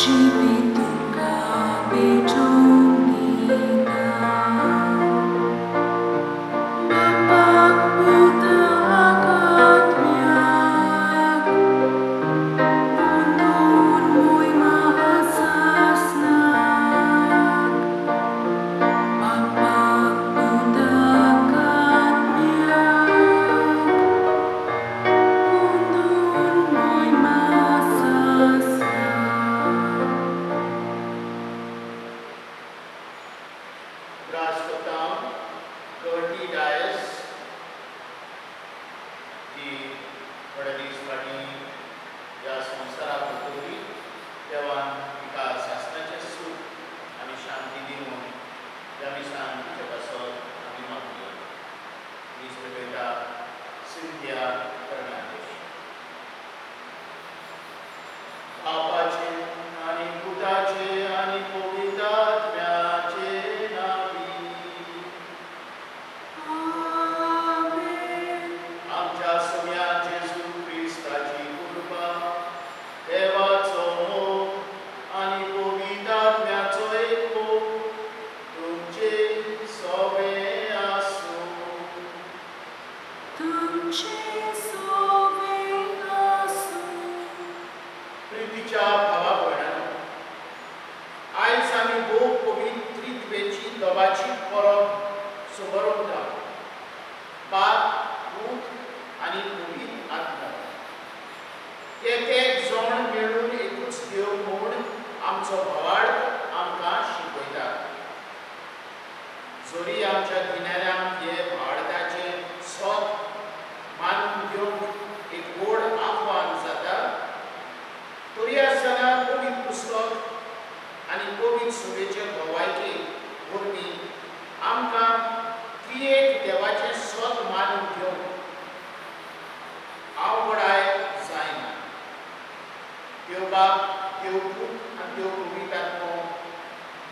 जिवीत तुमकां भेटोवन दिता. बापाक पुताक आत्म्याक वंदून मोयमा सासनाक. बापाक पुताक आत्म्याक वंदून मोयमा सासनाक. उगडास करता कर्टी डायस जी थोडे दीस फाटीं ह्या संवसाराक उतरली. देवान तिका सासणाचें सूख आनी शांती दिवन ह्या मिसान तिचे पासत आमी मागुया. मीस भेटयता सिंथिया फर्नांडीस. बापाचे आनी पुताचे आनी पवित्र आत्म्याचे नांवी. आमेन. आमच्या सोम्या जेजू क्रिस्ताची कृपा, देवाचो मोग आनी पवित्र आत्म्याचो एकोप तुमचे सगळे आसूं. तुमचे सोबें आसूं. प्रितीच्या भावा भयणांनो, आयज आमी भोव पवित्रित्वेची दोबाची परब समरवता. बाप, पूत आनी पवित्र आत्मो एक एक जण मेळून एकूच देव म्हूण आमचो भावार्थ आमकां शिकयता. जरी आमच्या गिन्यानाक हे भावार्थाचें सत मानून घेवंक एक व्हड आव्हान जाता, तरी आसतना पवित्र पुस्तक आनी पवित्र सभेचे गवायके वरवीं आमकां त्रिएक देवाचें सत मानून घेवंक आवगडाय जायना. देव बाप, देव पूत आनी देव पवित्र आत्मो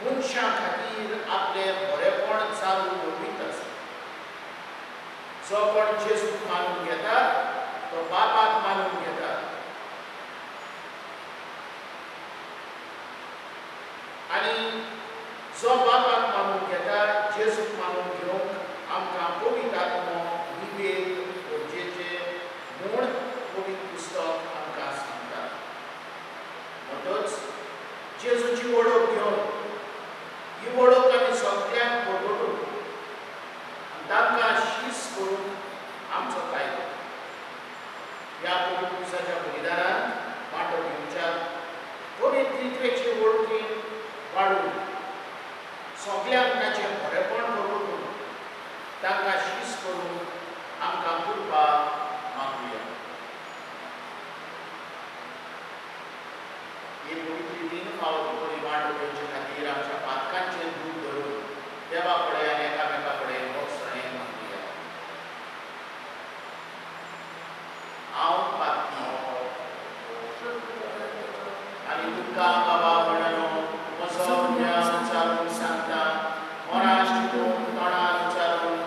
मनशां खातीर आपलें बरेपण चालू दवरीत आसा. जो कोण जेजूक मानून घेता तो बापाक मानून घेता आनी जो बापाक मानून घेता जेजूक मानून घेवंक आमकां पवित्र आत्मो निवेद गरजेचें म्हूण पवित्र पुस्तक आमकां सांगता. म्हणटच जेजूची वळख घेवन ही वळख आमी सगळ्यांक परगटून आनी तांकां शीस करून आमचो कायदो. ह्या पवित्र दिसाच्या बलिदानांत वांटो घेवच्या पवित्र त्रित्वेचे वळखीन वाडून सगळ्यांक ताचें बरेपण परगटून तांकां शीस करून आमकां कृपा मागुया. ही पवित्र दिन फावो बरी वांटो घेवचे खातीर आमच्या पातकांचें दूख धरून देवा कडेन आनी एकामेका कडेन भोगसणें मागुया. हांव पातकी आनी तुमकां बाबा भयणांनो म्हजो ज्ञान उच्चारून सांगता, मनान चिंतून तोंडान उच्चारून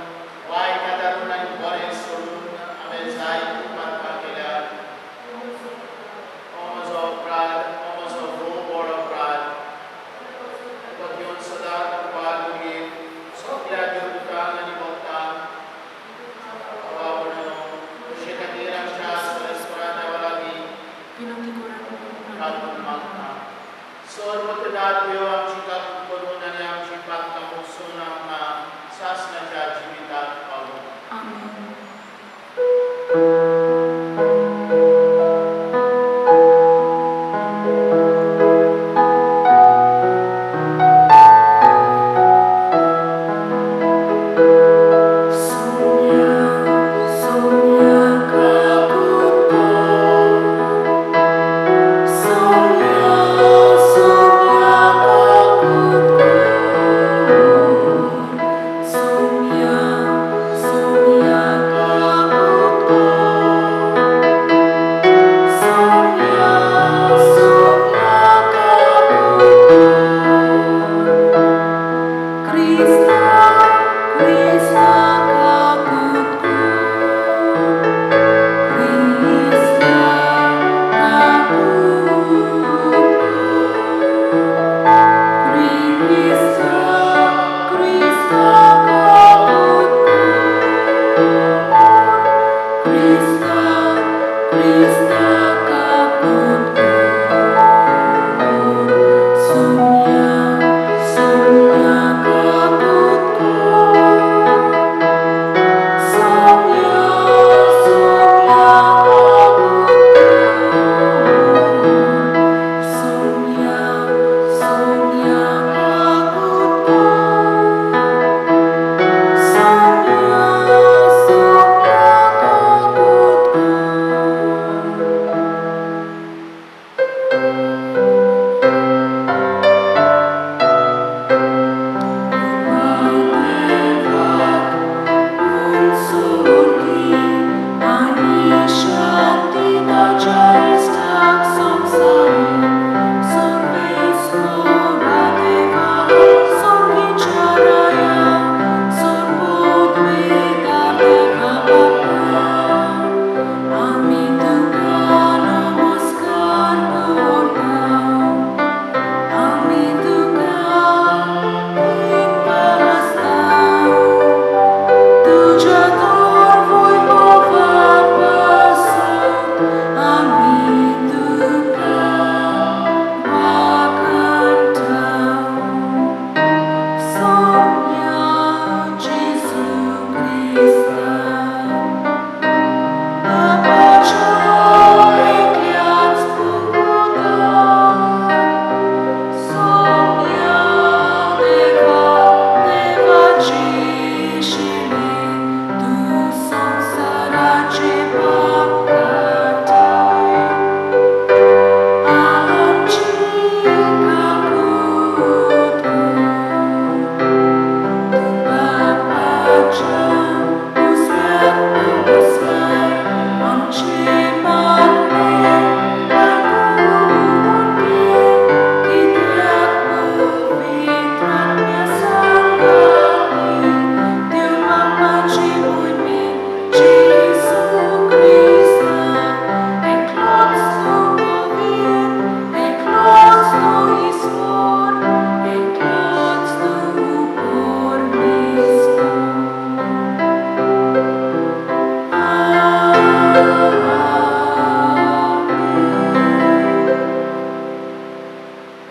वायट आदारून आनी बरें सोडून हांवें जायतीं पातकां केल्यात. हो म्हजो अपराध, हो म्हजो भोव व्हड अपराध. तुका घेवन सदां कृपा दुर्गेत सगळ्या देवदूतांक आनी भक्तांक बाबा भयणांनो तुजे खातीर आमच्या सर्वेस्परा देवा लागीं विनंती करात. काकूत मागता. सर्वतदार देव आमची काकूत करून आनी आमची पातकां मोगसून आमकां सासणाच्या जिविताक पावूं. आमेन. सोम्या सोम्या काकूत कर. सोम्या सोम्या काकूत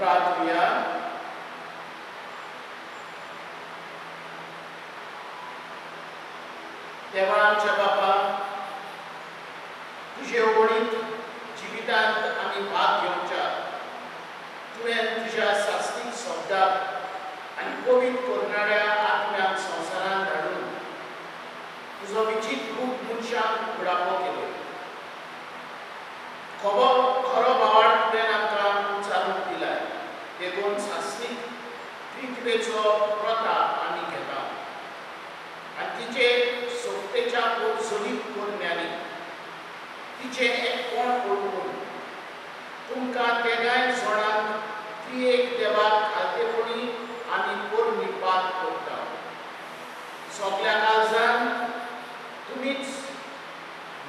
प्रार्थुया. देवा आमच्या बापा, तुजे ओडीत जिवितांत आमी भाग घेवच्या तुवें तुज्या सास्तीक शब्दाक आनी पवित्र करणाऱ्या आत्म्याक संवसारांत धाडून तुजो विचित्र रूप मनशाक उगडापो केलो. खरो भावार्थ तुवें आमकां उचारूंक दिलाय, देखून सास्तीक त्रित्वेचो प्रताप आमी घेता आनी तिचे सोपतेच्या जलीत करण्यांनी तिचें एकपण ओळखून तुमकां तेगांय जाणांक त्रिएक देवाक खालतेपणी आमी पोरनिपात करता. सगल्या काळजान तुमीच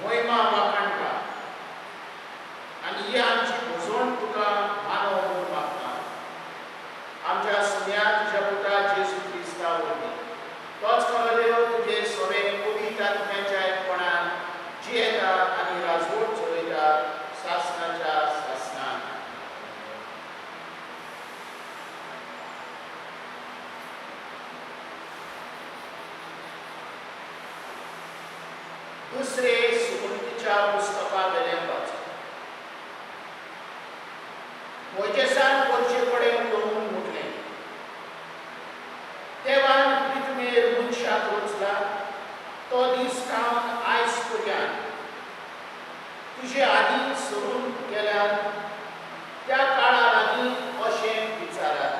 मोहिमा वाखाणटा आनी ही आमची भोजवण तुका मानव म्हूण मागता. आमच्या सुन्या तुज्या पुता जेजू क्रिस्ता वरवीं. तोच खरो देव तुजे सवे पवित्र आत्म्याच्या एकपणान जियेता आनी राजवट चलयता सासनाच्या सासनान. दुसरे सुगंधीच्या पुस्तका वेल्यान वाचप. मोयजेसान करचे कडेन उलोवन म्हटलें, देवान पृथ्वीर मनशाक रचला तो दीस सावन आयज पर्यंत तुजे आदीं सरून गेल्यान त्या काळा लागीं अशें विचारात.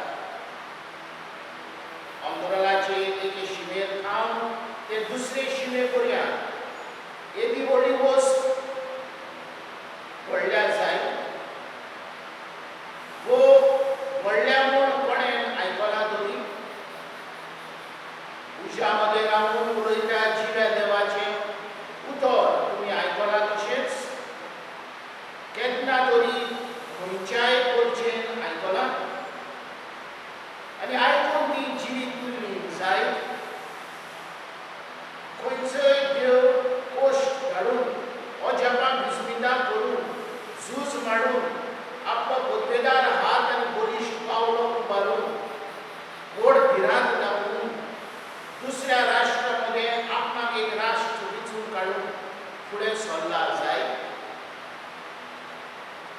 अंतराळाचे एके शिमेर थावन ते दुसरे शिमे पर्यंत येदी व्हडली वस्त व्हडल्या जाय वो व्हडल्या म्हूण कोणें आयकलां तरी? उज्या मदें रावून उलयता जिव्या देवाचें उतर तुमी आयकलां, तशेंच केन्ना तरी खंयच्याय परचेन आयकलां आनी आयकून ती जिवीत उरली जायत? खंयचोय देव कोश्ट घालून अजापां विस्मितां करून झूज मांडून आपलो पदवेदार हात आनी बळिश्ट पावलो उबारून व्हड भिरांत दाखोवन दुसऱ्या राष्ट्रा मदें आपणाक एक राष्ट्र विचून काडून फुडें सरला जायत?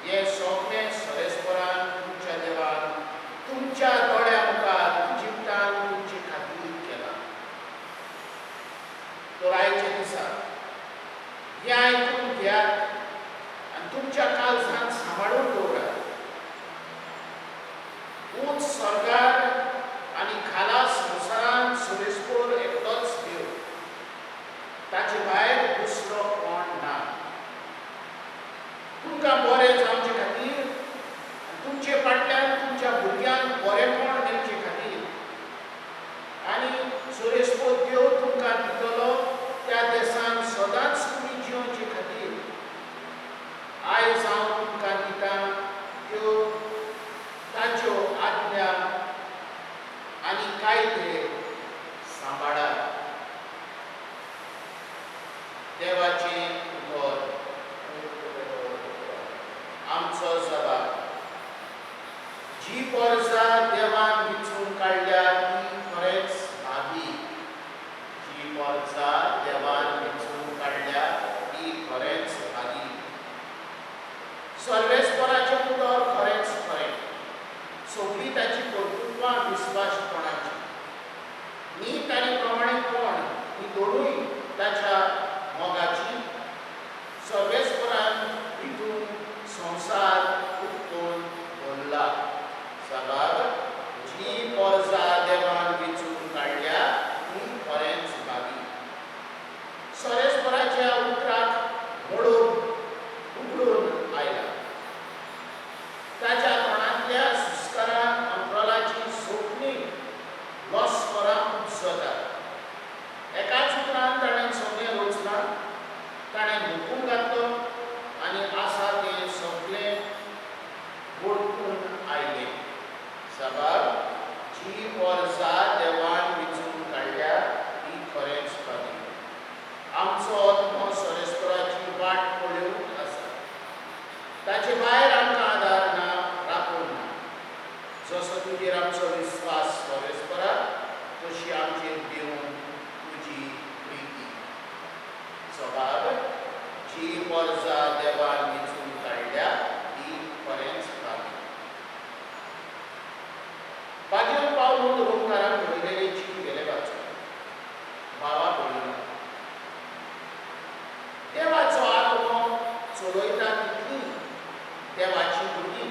हें सगळें सरेस्परान तुमच्या देवान तुमच्या दोळ्या मुखार इजिप्तान तुमचे खातीर केलां. तर आयच्या दिसा हें आयकून घेयात आनी तुमच्या काळजांत सांबाळून दवरात. ऊंच स्वर्गार आनी खाला संवसारांत सुरेस्पोर एकलोच देव, ताचे भायर दुसरो कोण ना. तुमकां बरें जावचे खातीर तुमचे फाटल्यान तुमच्या भुरग्यांक बरेपण मेळचे खातीर आनी सुरेस्पोर देव तुमकां दितलो त्या देशांत सदांच तुमी जियोवचे खातीर आयज हांव तुमकां दितां त्यो ताच्यो आज्ञा आनी कायदे सांबाळात. देवाचें उतर. आमचो जबाब. जी परजा देवान विचून काडल्या ती खरेंच भागी. जी परजा देवान विचून काडल्या ती खरेंच भागी. सर्वेस्पराचें उतर खरेंच खरें, सगळीं ताची कर्तृत्वां विस्वासपणाची. नीत आनी प्रमाणीकपण ही दोनूय ताच्या मोगाची. सर्वेस्परान हितून संवसार उक्तून दवरला. सबाब जी परजा देवान विचून काडल्या ती खरेंच भागी. सर्वेस्पराच्या उतराक मोडून उगडून आयला. ताच्या तोंडांतल्या सुस्कारान अंतराळाची सोंपणी लस्करां उपजतात. एकाच उतरान ताणें सगळें रचलां, ताणें हुकूम घातलो आनी आसा तें सगळें वळखून आयलें. तुजेर आमचो विस्वास परस्परा तशी आमचेर देवून तुजी प्रिती सबाब जी वर्जा देवान वेंचून काडल्या ती खरेंच भागी. बागेवन पावलून रोमकारांक बरयलेले चीट गेले वाचो. भावा भयणीनो, देवाचो आत्मो चलयता तितली देवाची भुरगीं.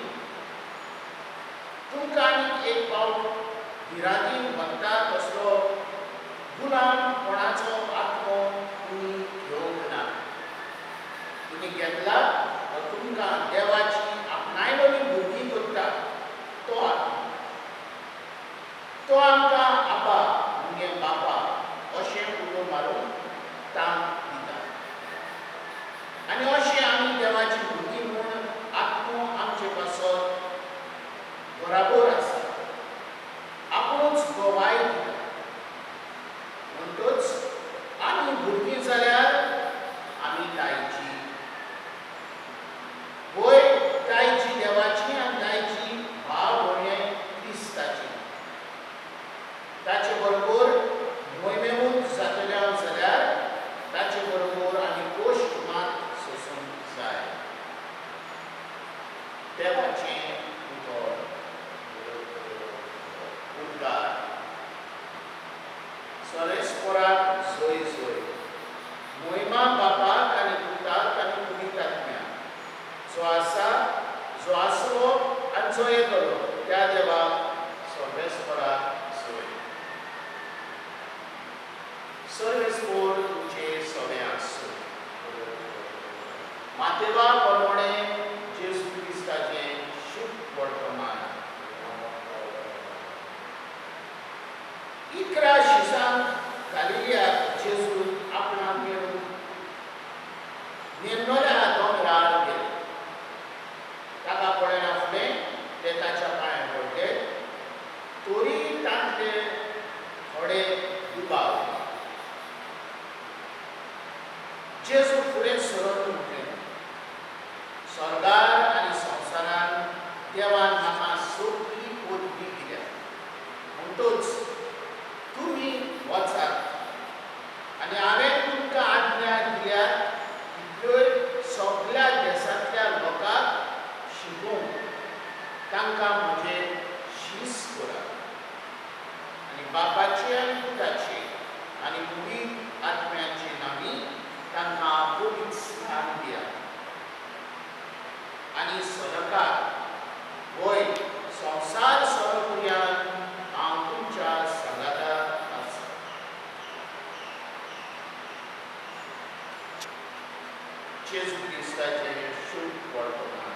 तुमकां आनीक एक पावट भिरांतीन व्हरता तसलो गुलाम कोणाचो आत्मो तुमी घेवंक ना. तुमी घेतला तो तुमकां देवाची आपणायवली भुरगीं करता तो आत्मो. तो आमकां आबा मुगे बापा अशें उलो मारून तांक दिता आनी अशें आमी देवाची भुरगीं म्हूण आत्मो आमचे पासत बराबर आसा, आपुणूच गवाय दिता. म्हणटच आमी भुरगीं जाल्यार आमी दायजी, वय दायजी देवाची आनी दायजी भाव भयणे क्रिस्ताची. ताचे बरोबर मोहिमेवूच जातले हांव जाल्यार ताचे बरोबर आमी कश्ट मात सोंसूंक जाय. देवाचें उतर. उद्गार. सरेस्पराक जय जय. मोहिमा बापाक आनी पुताक आनी पवित्र आत्म्याक, जो आसा, जो आसलो आनी जो येतलो त्या देवाक सर्वेस्पराक जय. सर्वेस्पोर तुमचे सगळे आसूं. मातेवा प्रमाणे जेजू क्रिस्ताचें शुभ वर्तमान. 11 शिसांक गालिलियाक जेजू आपणाक मेळून नेमनोल्या दोंगरार गेले. ताका पळयना फुडें ते ताच्या पांयार पडले, तरी तांतले थोडे दुबाव. जेजू फुडें सरून म्हटलें, स्वर्गार आनी संवसारान देवान म्हाका सगळी पदवी दिल्या, म्हणटच तुमी वचात आनी हांवें तुमकां आज्ञा दिल्यात तितल्योय सगळ्या देशांतल्या लोकांक शिकोवंक तांकां म्हजें शीस करात आनी बापाचे आनी पुताचे आनी पवित्र आत्म्याचे नांवी तांकां पवित्र स्थान दियात आनी सदांकाळ वय संवसार सोंपपर्यंत हांव तुमच्या सांगाता आसा. जेजू क्रिस्ताचें शुभ वर्तमान.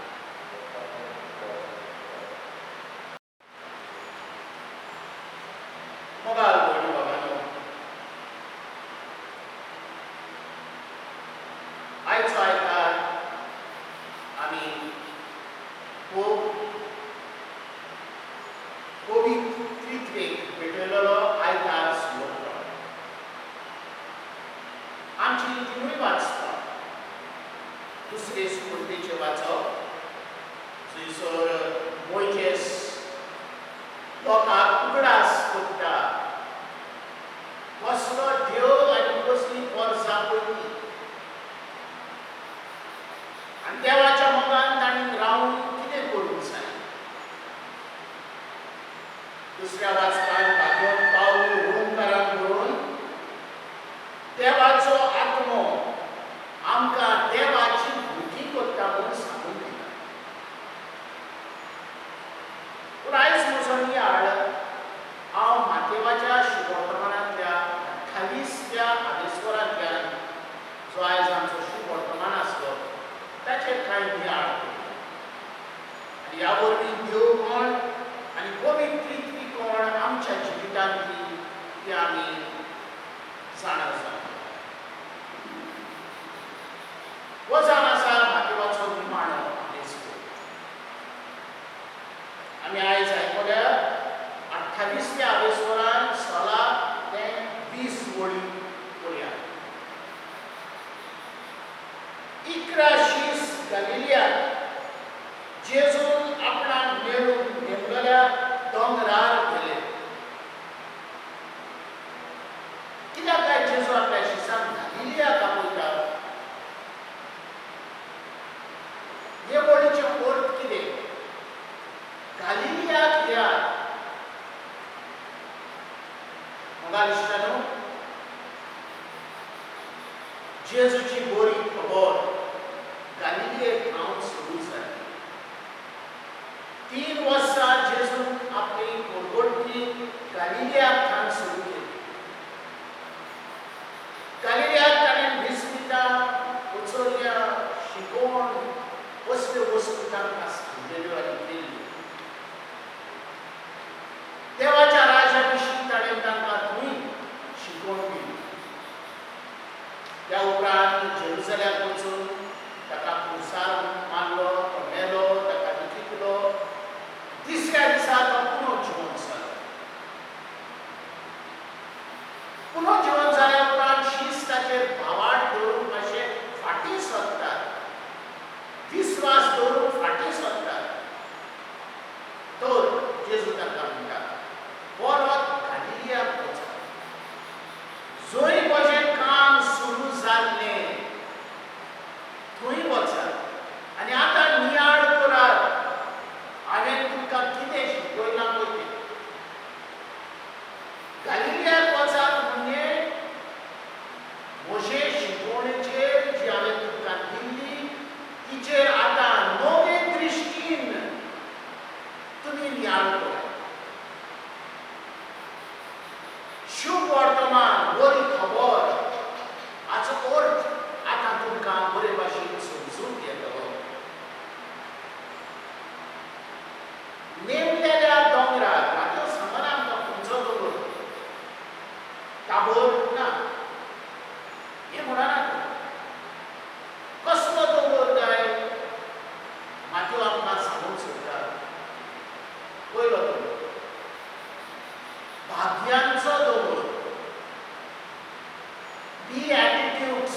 मोगाळ भयणी बाबांनो, आयचो आयतार आमी पवित्र त्रित्वेक भेटयलेलो आयतार सुरू. आमची तिनूय वाचपां, दुसरे स्फूर्तीचें वाचप थंयसर मोयजेस लोकांक उगडास करता कसलो देव आनी कसली वर्सां पयली आनी देवाच्या मोगान तांणी रावन कितें करूंक जाय. दुसऱ्या वाचपान भाग्योन पावल रोमकारांक बरोवन देवाचो आत्मो आमकां देवाची भुरगीं करता म्हूण सांगून दिता. पूण आयज म्हजो नियाळ हांव मातेवाच्या शुभवर्तमानांतल्या 28व्या आदेस्वरांतल्यान जो आयज आमचो शुभवर्तमान आसलो ताचेर कांय नियाळ करुया आनी ह्या वरवीं देव कोण आनी पवित्र त्रित्वी कोण आमच्या जिवितांतली ती आमी जाणा जावया. हो जावन आसा मातेवाचो निमाणो आदेस्वर. आमी आयज आयकल्या 28व्या आदेस्वरान 16 ते 20 वळी पर्यंत. 11 शीस गालिलियाक जेजून आपणाक मेळून नेमलेल्या दोंगरार गालिलियाक येयात. मोगाळ इश्टांनो, जेजूची बरी खबर गालिलियेक थावन सुरू जाली. 3 वर्सां जेजून आपली कोरगोटणी गालिलियाक थावन सुरू केली. गालिलियाक ताणें विस्मिता, उचोर्या, शिकोवण असल्यो वस्तू तांकां सांगलेल्यो आनी केल्ल्यो. देवाच्या राजा विशीं ताणें तांकां थंय शिकोवण दिली. त्या उपरांत जेरुजल्याक वचून ताका खुर्सार मारलो, तो मेलो, ताका विकिकलो. तिसऱ्या दिसा तो पुनः जिवंत जालो. पुनः जिवंत जाल्या उपरांत शीस ताचेर भावार्थ दवरूंक मातशे फाटीं सरतात, विस्वास दवरूंक फाटीं सरतात. तर जेजू तांकां म्हणटा, परत गालिलियाक वचात, जंय म्हजें काम सुरू जाल्लें थंय वचात आनी आतां नियाळ करात हांवें तुमकां कितें शिकयलां पळय तें. गालिलियाक वचात म्हणजे म्हजे शिकवणेचेर जी हांवें तुमकां दिल्ली तिचेर आतां नवे दृश्टीन तुमी नियाळ करात. शुभ वर्तमान, बरी खबर हाचो अर्थ आतां तुमकां बरे भाशेन समजून येतलो. नेमलेल्या दोंगरार, मात्यो सांगना आमकां खंयचो दोंगर, ताबोर ना हें म्हणना, कसलो दोंगर काय मात्यो आमकां सांगूंक सोदता. पयलो दोंगर भाग्यांचो दोंगर, बिएटिट्यूड्स.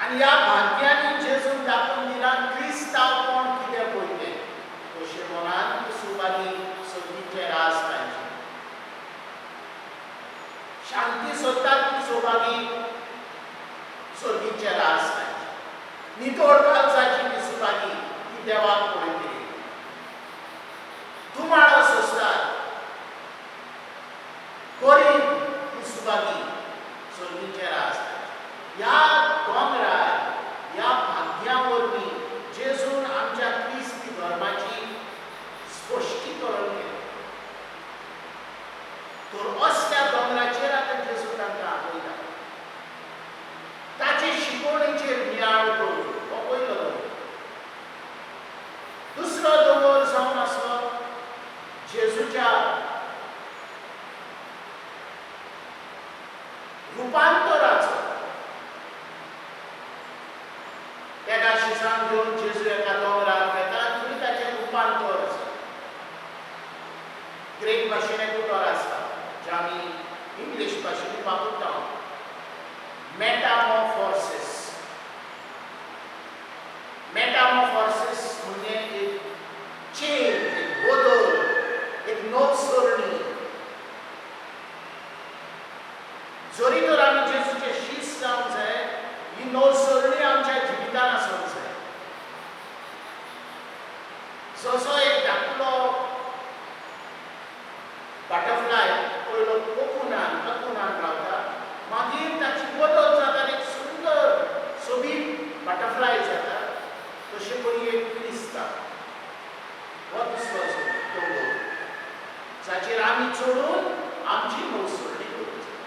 आनी ह्या भाग्यांनी जेजून दाखोवन दिलां क्रिस्तांवपण कितें पळय तें. कशें मनान सुबानी संगीतचें राज तांचें, शांती सोदतात ती सोबागी सर्गीचें राज तांचें, नितळ काळजाची ती सुबागी ती देवाक पळयतली, दुमाळो सोंसतात गरीब ती सुबागी सर्गीचें राज तांचें. ह्या दोंगरार, ह्या भाग्यां वरवीं जेजून आमच्या क्रिस्ती धर्माची स्पश्टीकरण केलें. तर असल्या दोंगराचेर आतां जेजू तांकां आपयता, ताचे शिकवणेचेर नियाळ करून. हो पयलो दोंगर. दुसरो दोंगर जावन आसलो जेजूच्या रुपांतराचो. एका शिसांक घेवन जेजू एका दोंगरार वेता, थंय ताचें रुपांतर आसा. ग्रीक भाशेन एक उतर आसा जें आमी इंग्लीश भाशेन वापरता, मेटामॉर्फोसिस. मेटामॉर्फोसिस म्हणजे एक चेंज, एक बदल, एक नवसरणी. जरी तर आमी जेजूचे शीस जावंक जाय, ही नवसरणी आमच्या जिवितान आसूंक जाय. जसो एक धाकलो बटरफ्लाय पयलो कोकुनान ककुनान रावता, मागीर ताची बदल जाता, एक सुंदर सोबीत बटरफ्लाय जाता, तशें परी एक क्रिस्तांव. हो दुसरो दोंगर जाचेर आमी चडून आमची नवसरणी करूंक जाय.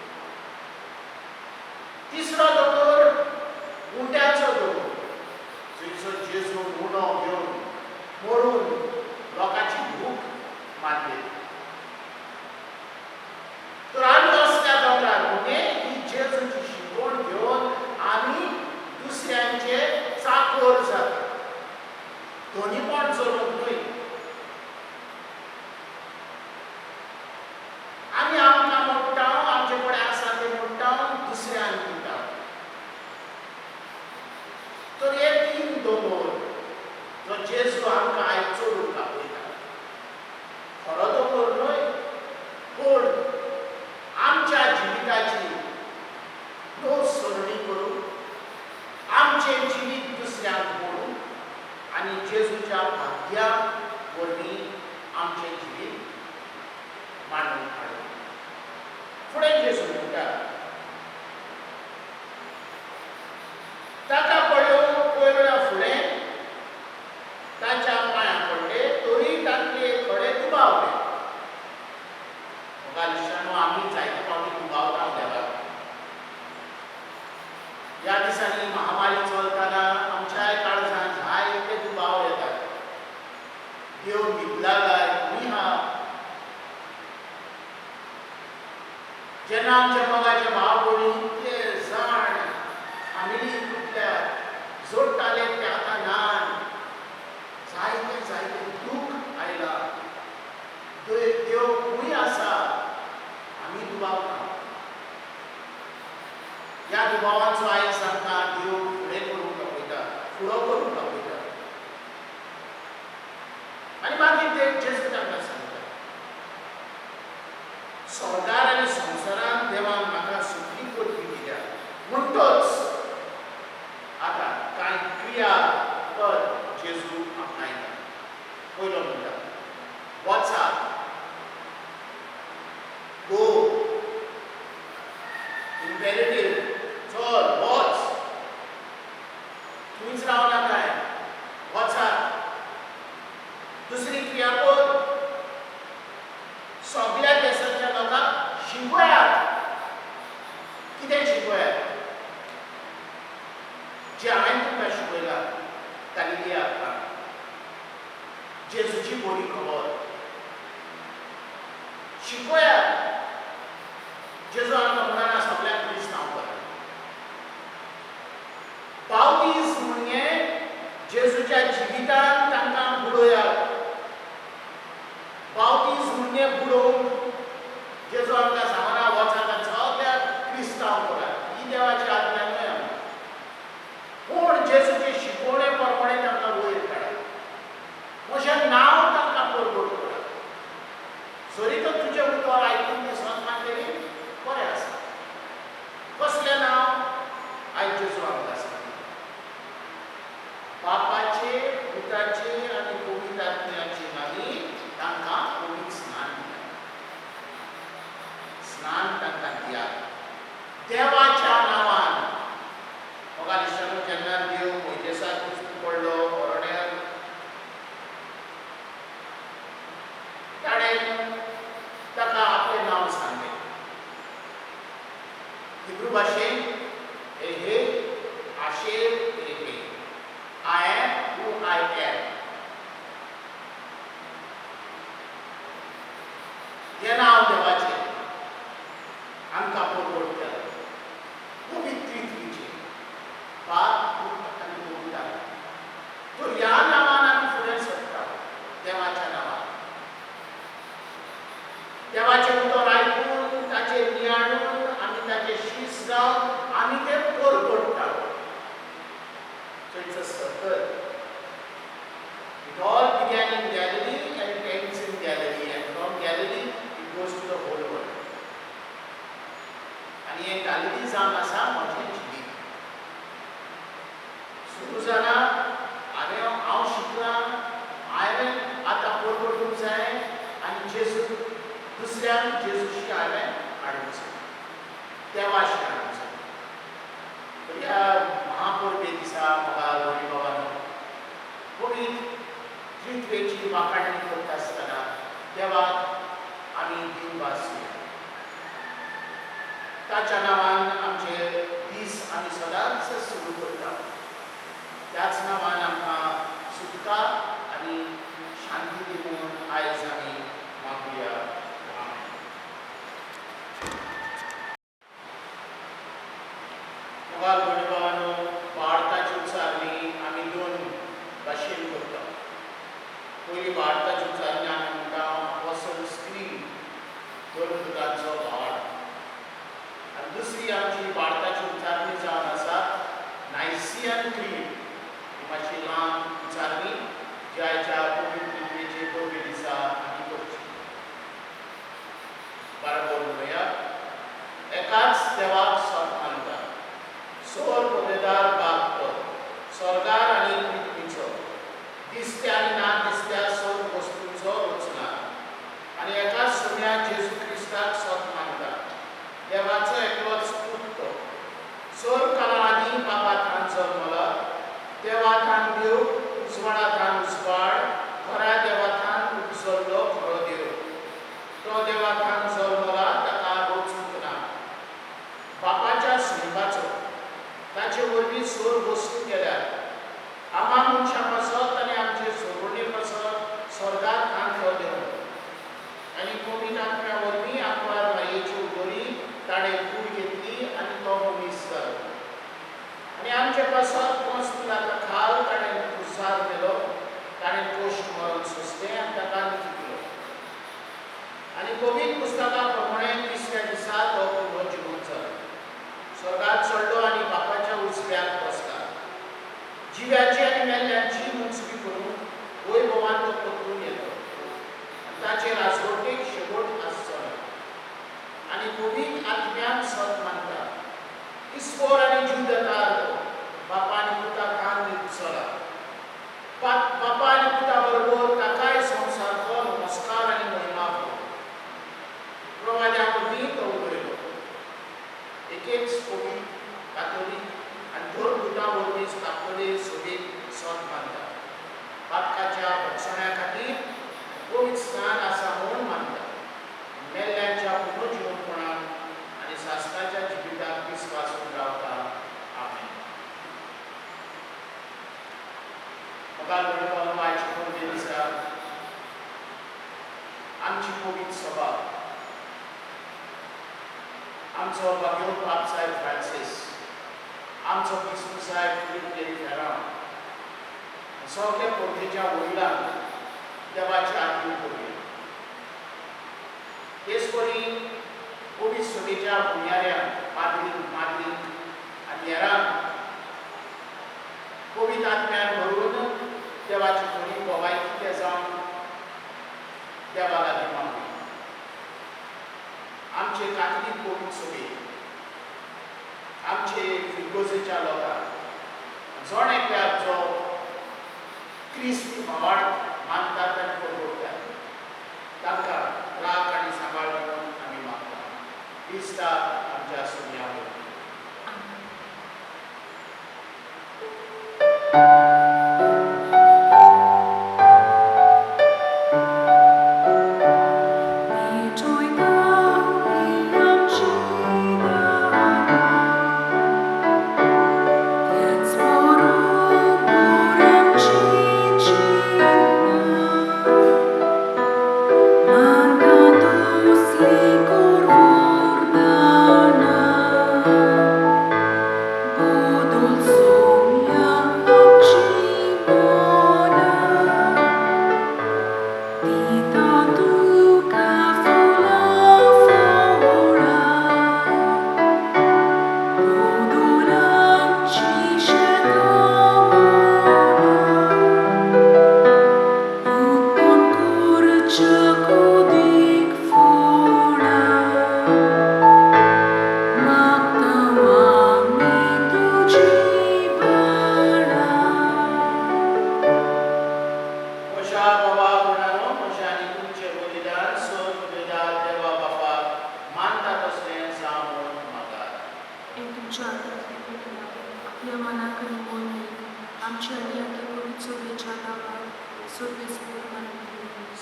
तिसरो दोंगर उंड्याचो दोंगर, जंयसर जेजून उणो घेवन मरून लोकांची भूक मारली. तर आमी असल्या दोंगरार म्हणजे ही जेजूची शिकवण घेवन आमी दुसऱ्यांचे चाकोर जाता, धनीपण चलोवंक न्हय. आमी आमकां मोडटा, आमचे कडेन आसा तें मोडटा, दुसऱ्यांक दिता. तर हे 3 दोंगर वरवीं आमचें जिवीत मांडून हाडूं. फुडें जेजू म्हणटा, ताका पळोवन पळयल्या फुडें ताच्या पांयां पडले, तरी तांतले थोडे दुबावले. मोगालिश्टानो, आमी जायते फावटी दुबावता देवाक. ह्या दिसांनी महामारी चलतना आमच्याय काळजांत जायते दुबाव येतात. देव न्हिदला काय, खंय आहा? जेन्ना आमच्या मोगाचे भाव भयणी इतले जाण फॅमिली तुटल्या, जोडटाले ते आतां ना, जायते जायते दूख आयला. देव खंय आसा आमी दुबावता. ह्या दुबावांचो आयज आमकां देव फुडें करूंक दाखयता, फुडो करूंक दाखयता. आनी मागीर ते जेजू तांकां सांगता, स्वर्गार आनी संवसारांत देवान म्हाका सगळी पदवी दिल्या, म्हणटच आतां कांय क्रिया पद जेजू आपणायता. पयलो म्हणटा, वचात, गो, इम्पेरेटीव, चल वच, थंयच राव नाकाय, वचात. दुसरी क्रियापद, सगळ्या देशाच्या लोकांक शिकयात. कितें शिकयात? जें हांवें तुमकां शिकयलां गालिलिया, जेजूची बरी खबर शिकयात. जेजू आमकां म्हणना सगळ्यांक क्रिस्तांव करात. बावतीस म्हणजे जेजूच्या जिवितान तांकां बुडोयात. बावतीस म्हणजे बुडोवंक. जेजू आमकां सांगना वचात आनी सगळ्याक क्रिस्तांव करात, ही देवाची आज्ञा न्हय आमकां. पूण जेजूचे शिकवणे प्रमाणे तांकां वयर काडात, म्हजें नांव तांकां परगट करात. जरी तर तुजें उतर आयकून ते सत मानलेली बरें आसा. कसलें नांव? आयज जेजू आमकां सांगता, बापाचे, पुताचे आनी पवित्र आत्म्याचे नांवी तांकां पवित्र स्नान दियात. स्नान तांकां दियात देवाच्या नांवान. मोगालिश्टानो, जेन्ना देव मोयजेसाक दिश्टी पडलो अरण्यात, ताणें ताका आपलें नांव सांगलें. हिब्रू भाशेन एहे आशेर एहे, I am who I am. हें नांव देवाचें आमकां परगट केलां पवित्र त्रित्वेचें, बाप, पूत आनी पवित्र आत्मो. तर ह्या नांवान आमी फुडें सरता, देवाच्या नांवान. देवाचें उतर आयकून ताचेर नियाळून आमी ताचे शीस जावन आमी तें परगटता. So it's a circle. It all began in Galilee and it ends in Galilee, and from Galilee it goes to the whole world. आनी हें गालिली जावन आसा म्हजें जिवीत. सुरू जाला, हांवें हांव शिकलां, हांवें आतां परगटूंक जाय आनी जेजू दुसऱ्यांक जेजूशी हांवें हाडूंक जाय, देवाशी हाडूंक जाय. तर ह्या महापरबे दिसा मोगाळ भयणी बाबांनो, पवित्र त्रित्वेची वाखाणणी करता आसतना देवाक आमी दिनवासुया. ताच्या नांवान आमचे दीस आमी सदांच सुरू करता. त्याच नांवान आमकां सुटका आनी शांती दी म्हूण आयज आमी मागुया. आमेन. मोगाळ भयणी बाबांनो, भारताची उच्चारणी आमी दोन भाशेन करता. पयली भारताची उच्चारणी आमी म्हणटा अपोसल्स क्रीड, धर्मदूतांचो भावार्थ. आनी दुसरी आमची भारताची उच्चारणी जावन आसा नायसियन क्रीड. ही मातशी ल्हान उच्चारणी जी आयच्या पवित्र त्रित्वेचे परबे दिसा आमी करची. बरोबर म्हणुया. एकाच देवाक सत मानता, सोर पदेदार बाप तो, स्वर्गार आनी पृथ्वीचो, दिसत्या आनी ना दिसत्या सोर वस्तूंचो. आमची पवित्र सभा, आमचो भाग्यो पाप साहेब फ्रांसीस, आमचो बिस्प साहेब फिलीप नेरी फेरांव, सगळ्या पोर्तेच्या वडिलांक देवाची आदीन करुया. तेच परी पवित्र सभेच्या म्हणयाऱ्यांक, पाद्रींक, माद्रींक आनी हेरांक पवित्र आत्म्यान भरून देवाची खरी भवायकी ते जावन देवा लागीं मागुया. आमचे कातलीक पवित्र सभे, आमचे फिरगोजेच्या लोकांक, जण एकल्याक जो क्रिस्त भावार्थ मानतात आनी परवडटात तांकां राख आनी सांबाळ म्हणून आमी मागता. क्रिस्ता आमच्या सुम्या वरवीं.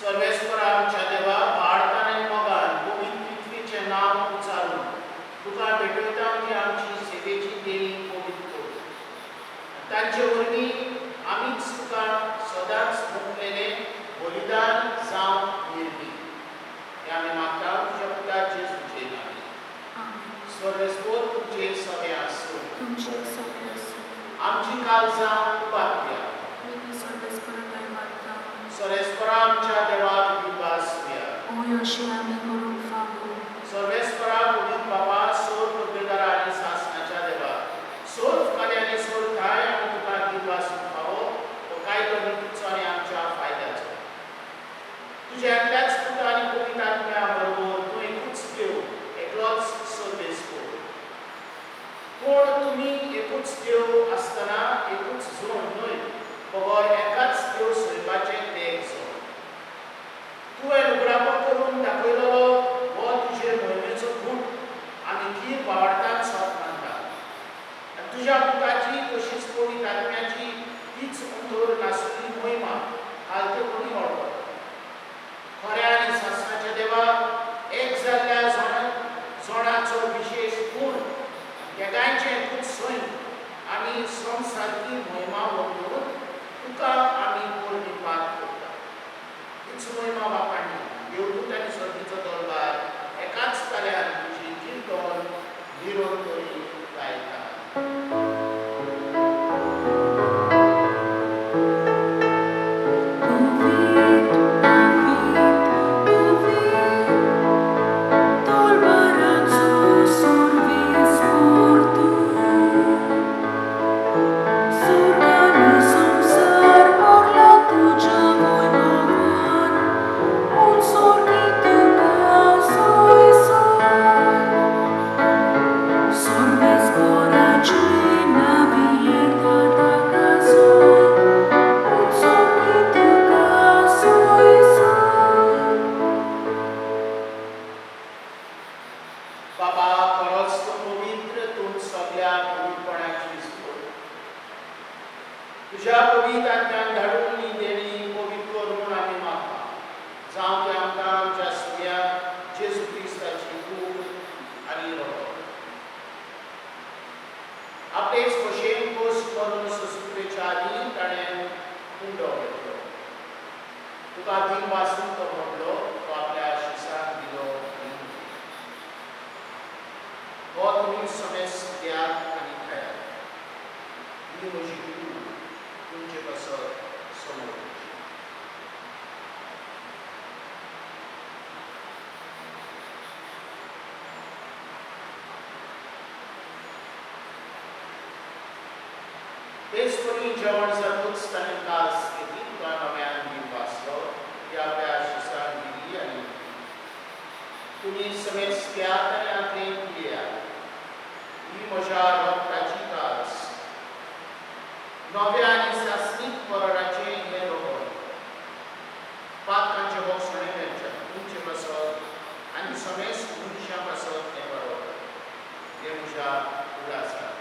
सर्वेस्पर आमच्या देवा, भारतान आनी मोगान पवित्र पृथ्वीचें नांव उचारून तुका भेटयता की आमची सेवेची देणी पवित्र करूं. तांचे वरवीं आमीच तुका सदांच मुकलेलें बलिदान जावं निर्मी. हें आमी मागता तुज्या पुता जेजूचे नांवान. सर्वेस्पर तुमचे सगळे आसूं. आमची काळजां उबारया. सर्वेस्परा आमच्या देवाक दिवया. सर्वेस्परा पवित्र बाबा, सोर पुर्वेदारा आनी सासणाच्या देवा, सोर फुकाली आनी सोर ठाय आमी तुका दिवस फावो हो कायदो नितीचो आनी आमच्या फायद्याचो. तुज्या एकल्याच पुता आनी पवित्र आत्म्या बरोबर तूं एकूच देव, एकलोच सर्वेस्पर. पूण तुमी एकूच देव आसतना एकूच जोड न्हय, बगर एकाच देव सोयपाचें तें जोड. तुवें उगडापो करून दाखयलेलो हो तुजे मोहिमेचो गूट आमी धीर भावार्थान सोप मानता. आनी तुज्या पुताची तशीच पवित्र आत्म्याची तीच अंतर नासली मोहिमा कालते कोणी वळखता. खऱ्या आनी सासणाच्या देवा, एक जाल्ल्या जोणाचो विशेश गूण दोगांयचें एकूच सैम आनी संवसारकी मोहिमा वळखून तुका आमी पोरणीपात करता. हीच मोहिमा वाखाणली देवदूत आनी सर्गीचो दरबार एकाच ताल्यान तुजी किर्तन निरंतरी गायता. तुज्या पवित्र आत्म्यान धाडून ही देणी पवित्र कर म्हूण आमी मागता. जावं ते आमकां आमच्या सुर्या जेजू क्रिस्ताची कूड आनी रगत. आपलेच भशेन खोस करून सुसुत्रेच्या आदीं ताणें कुंडो घेतलो. तुका दिनवासून तो म्हणलो, तो आपल्या परी जेवण जातूच ताणें कास घेतली, तुका नव्यान दिवपाचो ती आपल्या शिसांक दिली आनी तुमी समेस्त घेयात आनी आतलें पियेयात. ही म्हज्या रक्ताची कास, नव्या आनी सासणीक कराराचें हें रगत. पातकांचें भोगसणें मेळचें तुमचे पासत आनी समेस्त मनशां पासत हें बरोवप. हें म्हज्या उगडासाक.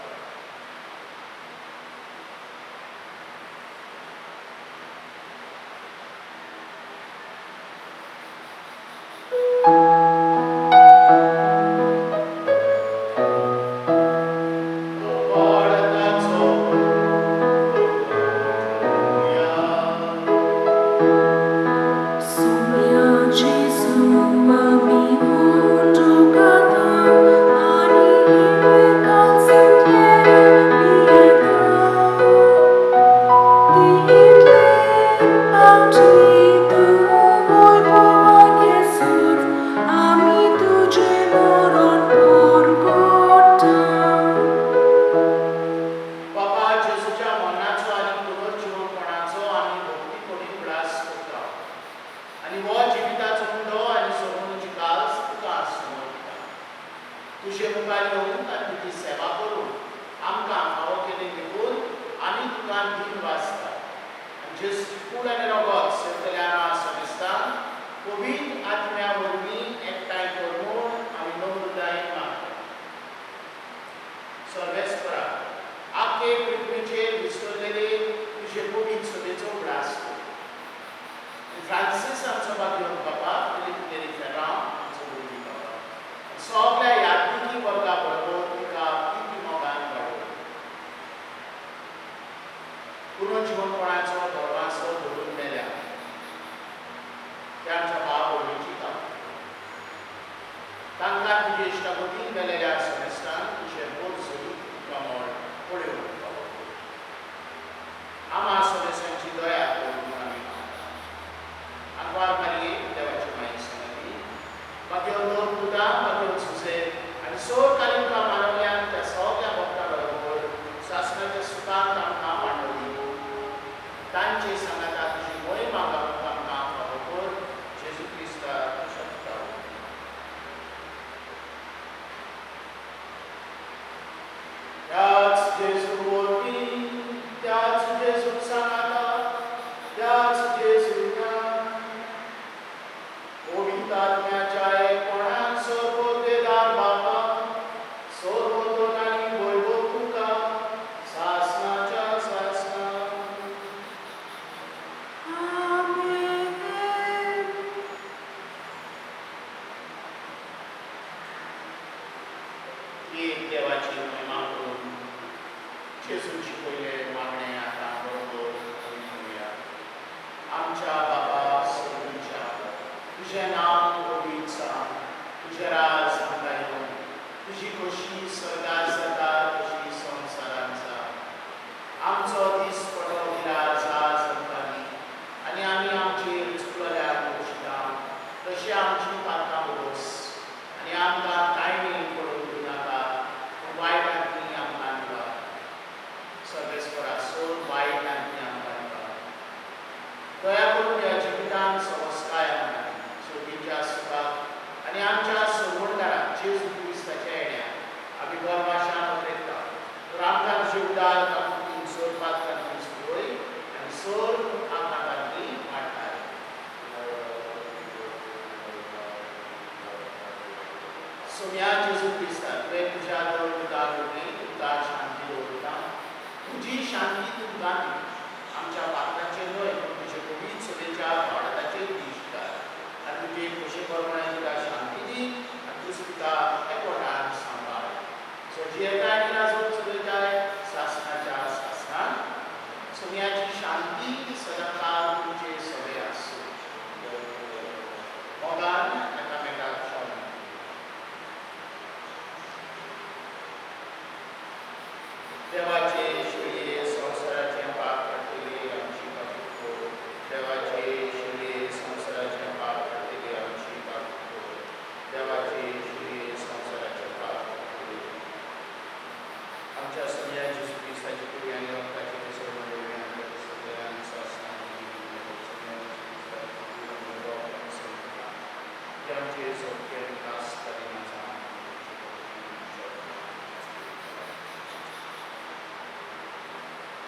आमचे सौख्य विकास करिनाचा.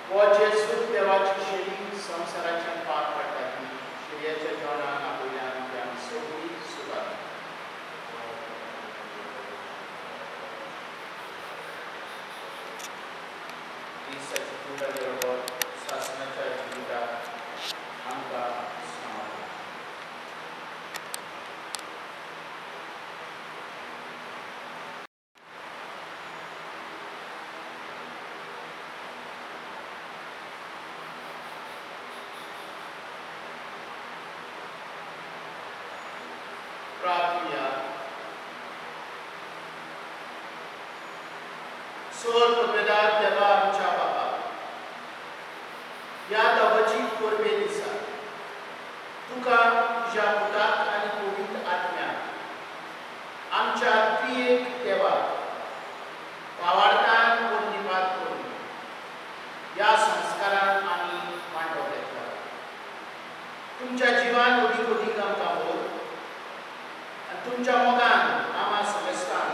हो जेजू देवाची शेरी संवसाराचें पाप काडटा ती शेरयाच्या जेवणान आपल्यान ती आमी सगळी सुदारता. क्रिस्ताची कूड आनी रगत सासणाच्या जिविताक आमकां सांबाळटा. प्रार्थुया. सोर पदवेदार देवा आमच्या बापा, ह्या दवची परबे दिसा तुका तुज्या पुताक आनी पवित्र आत्म्याक आमच्या त्रिएक देवाक भावार्थान पुर्णिपात करून ह्या संस्कारान आमी वांटो घेतला. तुमच्या जिवान अदीक अदीक आमकां भर आनी तुमच्या मोगान आमा समेस्तान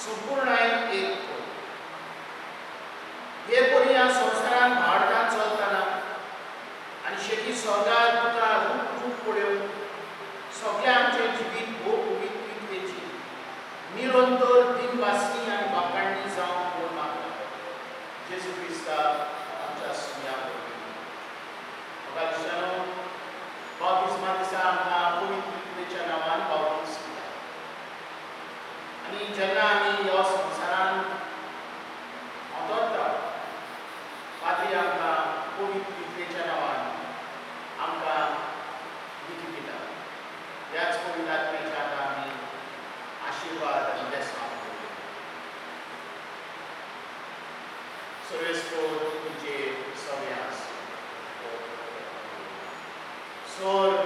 संपूर्णायेन एक कर. हे परी ह्या संवसारान भावार्थान चलतना आनी शेकी स्वर्गार तुका रूप रूप पळोवन सगळें आमचें जिवीत भोव पवित्रतेची निरंतर दिनवासनी आनी बाकाणणी जावंक म्हूण मागता. जेजू क्रिस्ता आमच्या सुम्या वरवीं. म्हाका दिसता बाप्तिस्मा दिसा आमकां पवित्रतेच्या नांवान बाप्तीस दिता आनी जेन्ना आमी ह्या संवसारान अंतरता पाद्री आमकां पवित्रतेच्या नांवान आमकां लिखी दिता. ह्याच पवित्र आत्म्याच्या आतां आमी आशिर्वाद आनी बेसांव करुया. सर्वेस्पोर तुमचेर सगळें आसूं. सोर